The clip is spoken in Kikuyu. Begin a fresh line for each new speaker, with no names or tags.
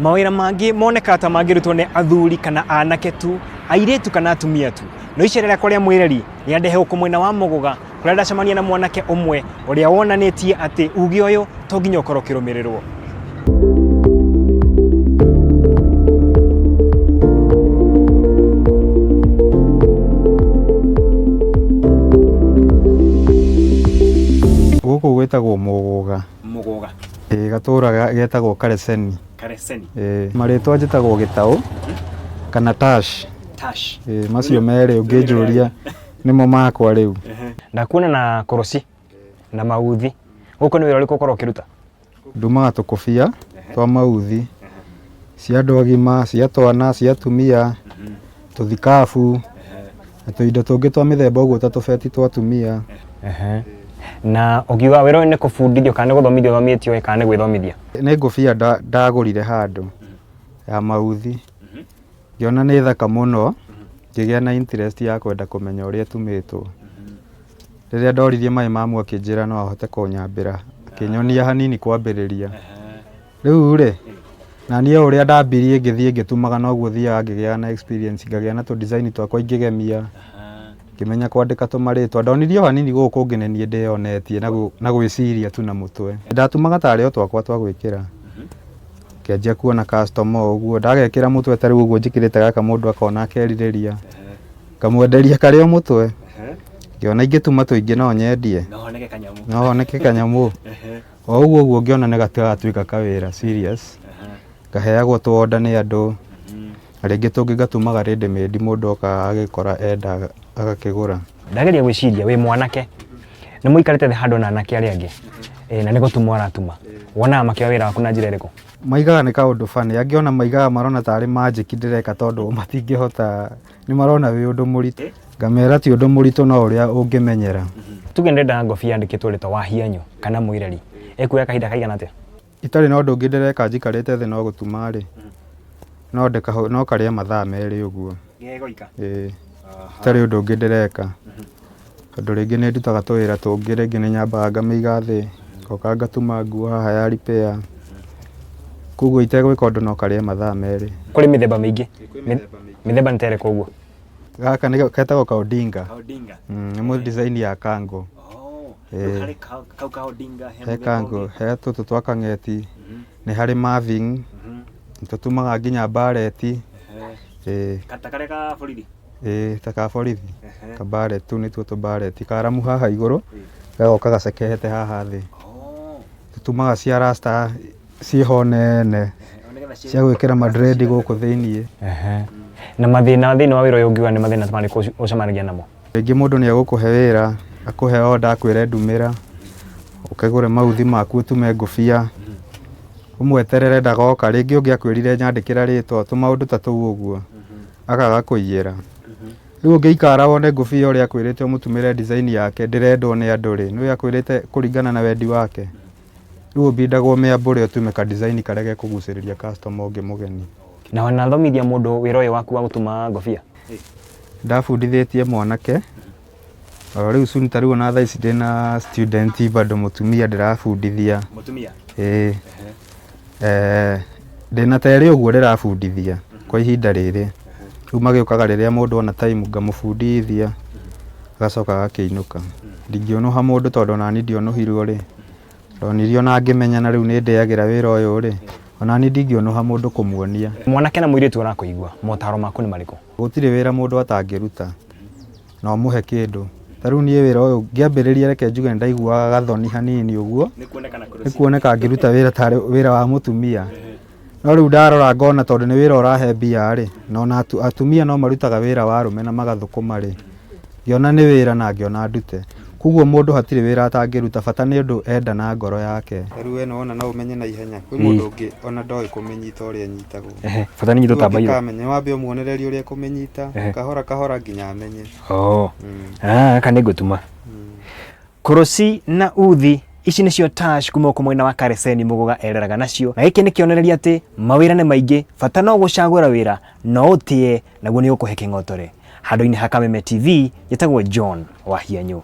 Mawĩra mangĩ monekaga ta mangĩrutwo nĩ athuri kana anake tu, airĩtu kana atumia tu. No icera rĩakwa rĩa mwĩreri rĩandehe gũkũ mwena wa Mũgũga kũrĩa ndacemania na mwanake ũmwe ũrĩa wonanĩtie atĩ uge ũyũ to nginya ũkorwo ũkĩrũmĩrĩrwo.
Gũkũ gwĩtagwo Mũgũga.
Mũgũga.
Ĩĩ gatũra getagwo Kareceni.
Kareceni.
Ĩĩ marĩtwa njĩtagwo Gĩtaũ kana Tash.
Tash.
Ĩĩ macio merĩ ũngĩnjũria nĩmo makwa rĩu.
Ndakuona na koroci na mauthi. Gũkũ nĩ wĩra ũrĩkũ ũkoragwo ũkĩruta?
Ndumaga tũkũbia twa mauthi cia andũ agima, cia twana, cia atumia, tũthikabu na tũindo tũngĩ twa mĩthemba ũguo ta tũbeti twa atumia.
Na ũngiuga wĩra ũyũ nĩ kũbundithio kana nĩ gũthomithio ũthomithĩtio ĩ kana nĩ gwĩthomithia?
Nĩ ngũbia ndagũrire handũ ya mauthi, ngĩona nĩ thaka mũno, ngĩgĩa na interest ya kwenda kũmenya ũrĩa ĩtumĩtwo. Rĩrĩa ndoririe my mum akĩnjĩra no ahote kũnyambĩra, akĩnyonia hanini kwambĩrĩria. Rĩu rĩ, na niĩ o ũrĩa ndambirie ngĩthiĩ ngĩtumaga noguo thiaga ngĩgĩaga na experience, ngagĩa na tũ design twakwa ingĩgemia, ngĩmenya kwandĩka tũmarĩtwa. Ndonirio hanini gũkũ kũngĩ nĩ niĩ ndĩyonetie na gwĩciria tu na mũtwe. Ndatumaga tarĩ o twakwa twa gwĩkĩra, ngĩanjia kuona customer o ũguo, ndagekĩra mũtwe ta rĩu ũguo njĩkĩrĩte gaka mũndũ akona akerirĩria, ngamwenderia karĩ o mũtwe, ngĩona ingĩtuma tũingĩ no nyendie, no honeke kanyamũ. O ũguo ũguo ngĩona nĩ gatuĩka kawĩra serious, ngaheagwo tũ order nĩ andũ, na rĩngĩ tũngĩ ngatumaga ready made mũndũ oka agĩkora enda agakĩgũra.
Ndageria gwĩciria wĩ mwanake nĩ mũikarĩte thĩ handũ na anake arĩa angĩ na nĩ gũtuma ũratuma, wonaga makĩoya wĩra waku na njĩra ĩrĩkũ?
Maigaga nĩ kaũndũ funny, angĩ ona maigaga marona tarĩ magic ndĩreka tondũ matingĩhota, nĩ marona wĩ ũndũ mũritũ. Ngamera ti ũndũ mũritũ no ũrĩa ũngĩmenyera.
Tuge ndĩrenda ngobia yandĩkĩtwo rĩtwa Wahianyũ kana Mwĩreri, ĩkuoya kahinda kaigana atĩa?
Itarĩ na ũndũ ũngĩ ndĩreka njikarĩte thĩ no gũtuma rĩ, no no karĩe mathaa merĩ ũguo. Ĩĩ, itarĩ ũndũ ũngĩ ndĩreka. Tondũ rĩngĩ nĩ ndutaga tũwĩra tũngĩ, rĩngĩ nĩ nyambaga ngamĩiga thĩ, ngoka ngatuma nguo haha ya repair. Koguo itegwĩka ũndũ no karĩe mathaa merĩ.
Kũrĩ mĩthemba mĩingĩ. Mĩthemba nĩ ta ĩrĩkũ ũguo?
Gaka nĩ ketagwo kaodinga. Nĩ mũ design ya kango. Ĩĩ. He kango, he tũtũ twa kang'eti, nĩ harĩ maving, nĩ tũtumaga nginya mbareti. Ĩĩ. Ĩĩ ta ka borithi, kambaret tũu nĩtuo tũmbareti, karamu haha igũrũ, gagoka gacekehete haha thĩ. Tũtumaga cia rasta ciĩho nene, cia gwĩkĩra madrendi gũkũ thĩiniĩ.
Na mathĩna thĩinĩ wa wĩra ũyũ ũngiuga nĩ mathĩna ta marĩkũ ũcemanagia namo?
Rĩngĩ mũndũ nĩ egũkũhe wĩra, akũhe order akwĩre ndumĩra, ũkĩgũre mauthi maku ũtume ngũbia, ũmweterere ndagoka, rĩngĩ ũngĩ akwĩrire nyandĩkĩra rĩtwa, tũmaũndũ ta tũu ũguo, akaga kũiyĩra. Rĩu ũngĩikara wone ngũbia ũrĩa akwĩrĩte ũmũtumĩre design yake ndĩrendwo nĩ andũ rĩ, nĩũĩ akwĩrĩte kũringana na wendi wake? Rĩu ũbindagwo ũmĩambũre ũtume ka design karĩa gekũgucĩrĩria customer ũngĩ mũgeni.
Na wanathomithia mũndũ wĩra ũyũ waku wa gũtuma ngobia?
Ndabundithĩtie mwanake, oro rĩu soon ta rĩu ona thaa ici ndĩna student bado mũtumia ndĩrabundithia.
Mũtumia?
Ĩĩ. Ndĩna ta erĩ ũguo ndĩrabundithia kwa ihinda rĩrĩ. Rĩu magĩũkaga rĩrĩa mũndũ ona time ngamũbundithia agacoka agakĩinũka. Ndingĩũnũha mũndũ tondũ onani ndionũhirwo rĩ, ndonirio na ngĩmenya na rĩu nĩ ndĩagĩra wĩra ũyũ rĩ, onani ndingĩũnũha mũndũ kũmuonia.
Mwanake na mũirĩtu ũrakũigua, motaro maku nĩ marĩkũ?
Gũtirĩ wĩra mũndũ atangĩruta na ũmũhe kĩndũ. Ta rĩu niĩ wĩra ũyũ ngĩambĩrĩria reke njuge nĩ ndaiguaga gathoni hanini ũguo, nĩ kuoneka ngĩruta wĩra tarĩ wĩra wa mũtumia. No rĩu ndarora ngona tondũ nĩ wĩra ũrahe mbia rĩ, na ona atumia no marutaga wĩra wa arũme na magathũkũma rĩ, ngĩona nĩ wĩra na ngĩona ndute. Koguo mũndũ hatirĩ wĩra atangĩruta bata nĩ ũndũ enda na ngoro yake. Rĩu we nĩwona no ũmenye na ihenya, kwĩ mũndũ ũngĩ ona ndoĩ kũmĩnyita ũrĩa ĩnyitagwo.
Bata nĩ nyitwo ta mbairũ.
Angĩkamenya wambe ũmuonererie ũrĩa ekũmĩnyita, kahora kahora nginya amenye.
Oh. Ah, gaka nĩ ngũtuma. Kũrũci na uthi ici nĩcio Tash kuma gũkũ mwena wa Kareseni Mũgũga ereraga nacio, na gĩkĩ nĩ kĩonereria atĩ mawĩra nĩ maingĩ, bata no gũcagũra wĩra na ũũtĩe naguo nĩ ũgũkũhe kĩng'otore. Handũ-inĩ ha Kameme TV, njĩtagwo John Wahianyũ.